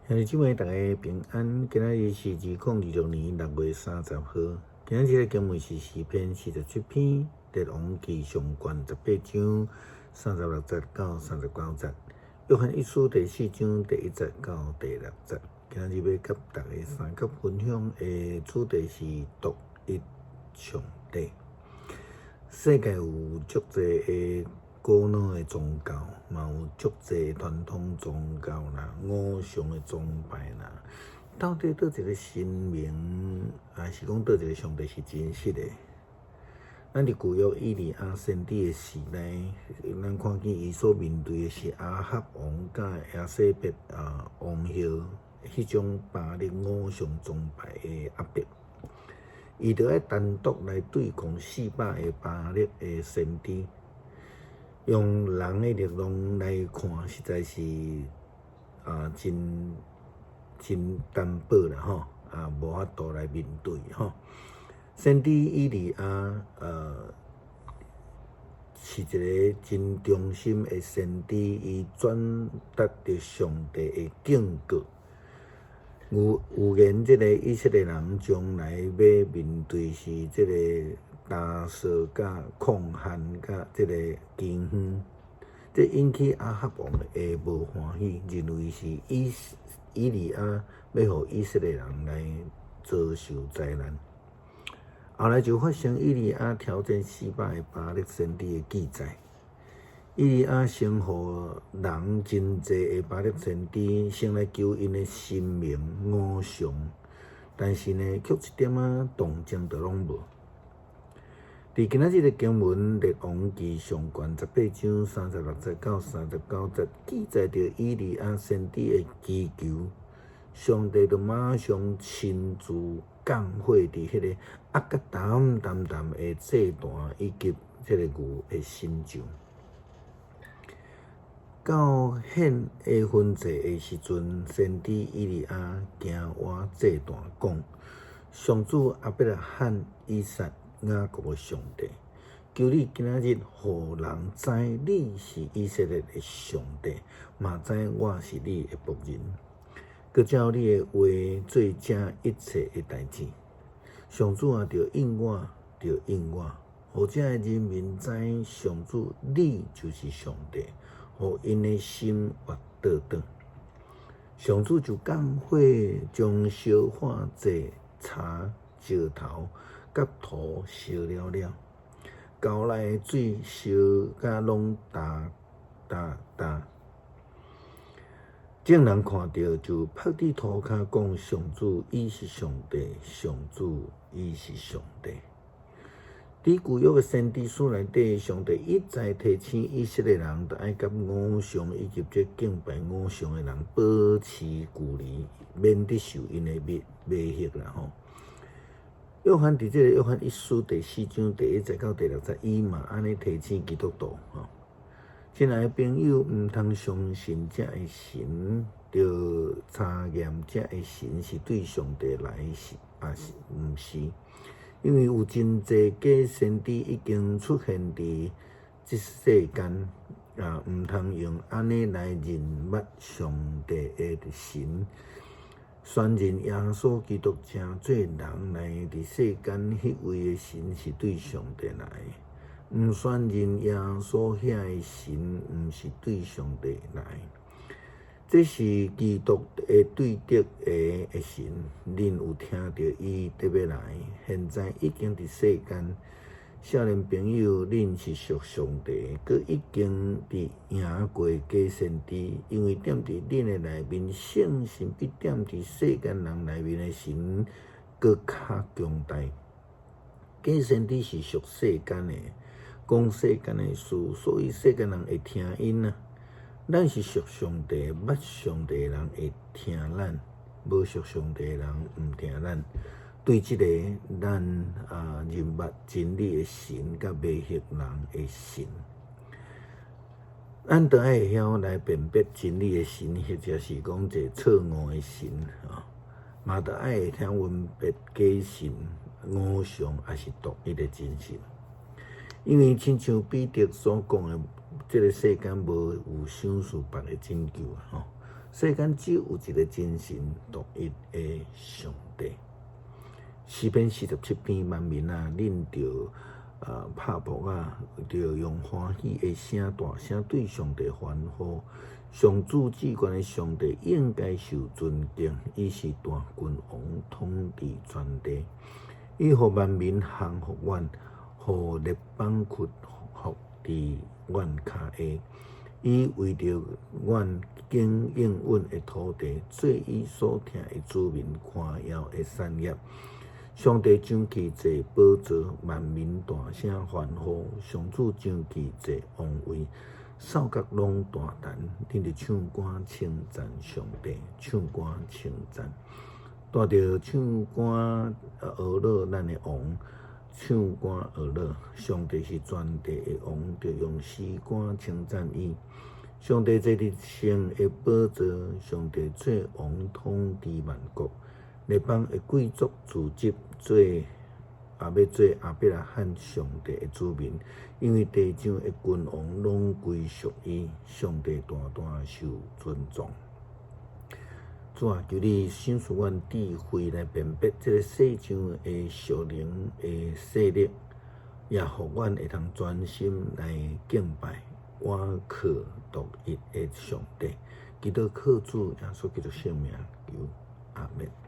兄弟姊妹，逐家平安。今仔日是2026年6月30號。今仔日的經文是詩篇47篇，列王紀上卷18章36節到39節，約翰一書第四章第一節到第六節。今仔日欲佮逐家相佮分享的主題是獨一上帝。世界有足濟的古老的宗教，嘛有足濟傳統宗教啦、偶像的崇拜啦。到底佗一个神明，抑是講佗一个上帝是真實的？咱佇舊約以利亞先知的時代，咱看見伊所面對的是亞哈王佮耶洗別王后彼種巴力偶像崇拜的壓迫。伊著愛單獨來對抗400个巴力的先知。用人的力量來看，實在是真真單薄啦吼，無法度來面對吼。先知以利亞是一个真忠心的先知，伊轉達著上帝的警告，預言這个以色列人將來欲面對是這个乾燥佮曠旱佮這个饑荒，這引起亞哈王的無歡喜，認為是以利亞欲予以色列人來遭受災難。後來就發生以利亞挑戰四百个巴力先知的記載。以利亞先予人真濟的巴力先知先來求𪜶的神明偶像，但是呢，卻一點仔動靜都攏無。佇今仔日的經文《列王紀上卷18章36節到39節》記載著以利亞先知的祈求，上帝就馬上親自降火佇彼個壓甲澹澹澹的祭壇以及這个牛的身上。到獻的熏祭的時陣，先知以利亞行倚祭壇講：上主亞伯拉罕、以撒、雅各的上帝，求你今仔日予人知你是以色列的上帝，嘛知我是你的僕人，閣照你的話做這一切的代誌。上主啊，著應我，著應我，予這个人民知上主你就是上帝，予𪜶的心活倒轉。上主就降火將燒化祭柴、石頭佮土燒了了，溝內的水燒甲攏焦焦焦。眾人看著就拍佇塗跤講：上主伊是上帝，上主伊是上帝。佇舊約的先知書內底，上帝一再提醒以色列人，著愛佮偶像以及這敬拜偶像的人保持距離，免得受𪜶的迷惑啦吼。約翰佇這个約翰一書第四章第一節到第六節，伊嘛按呢提醒基督徒吼。親愛的朋友，毋通相信這个神，著查驗這个神是對上帝來是抑是毋是？因為有真濟假先知已經出現佇這世間，毋通用按呢來認捌上帝的神。宣認耶穌基督成做人來佇世間，彼位的神是對上帝來的。毋宣認耶穌遐个神，毋是對上帝來。這是基督的對敵的神，恁有聽著伊得欲來，現在已經佇世間。少年朋友，恁是屬上帝，閣已經佇贏過假先知，因為踮佇恁的內面，聖神比踮佇世間人內面的神閣較強大。假先知是屬世間的，講世間的事，所以世間人會聽𪜶啊。咱是屬上帝，捌上帝的人會聽咱，無屬上帝的人毋聽咱。對這个，咱認捌真理的神佮迷惑人的神，咱著愛會曉來辨別真理的神，或者是講一个錯誤的神啊，嘛著愛會曉分別假神、偶像，抑是獨一的真神。因為親像彼得所講的，這个世間無有賞賜別个拯救啊！吼，世間只有一个真神獨一的上帝。詩篇47篇，萬民啊，恁著拍噗仔，著用歡喜的聲大聲對上帝歡呼。上主至懸的上帝應該受尊敬，伊是大君王，統治全地。伊予萬民降服阮，予列邦屈服佇阮跤下。伊為著阮經營阮的土地，做伊所疼的子民誇耀的產業。上帝上去坐寶座，萬民大聲歡呼。上主上去坐王位，獸角攏大彈。恁著唱歌稱讚上帝，唱歌稱讚。帶著唱歌呵樂咱的王，唱歌呵樂。上帝是全地的王，著用詩歌稱讚伊。上帝坐佇聖的寶座，上帝做王統治萬國。列邦的貴族聚集做也欲做亞伯拉罕上帝的子民，因為地上的君王攏歸屬伊，上帝大大受尊崇。主啊，求你賞賜阮智慧來辨別這个世上的屬靈的勢力，也予阮會通專心來敬拜倚靠獨一的上帝。祈禱靠主耶穌基督聖名求，阿們。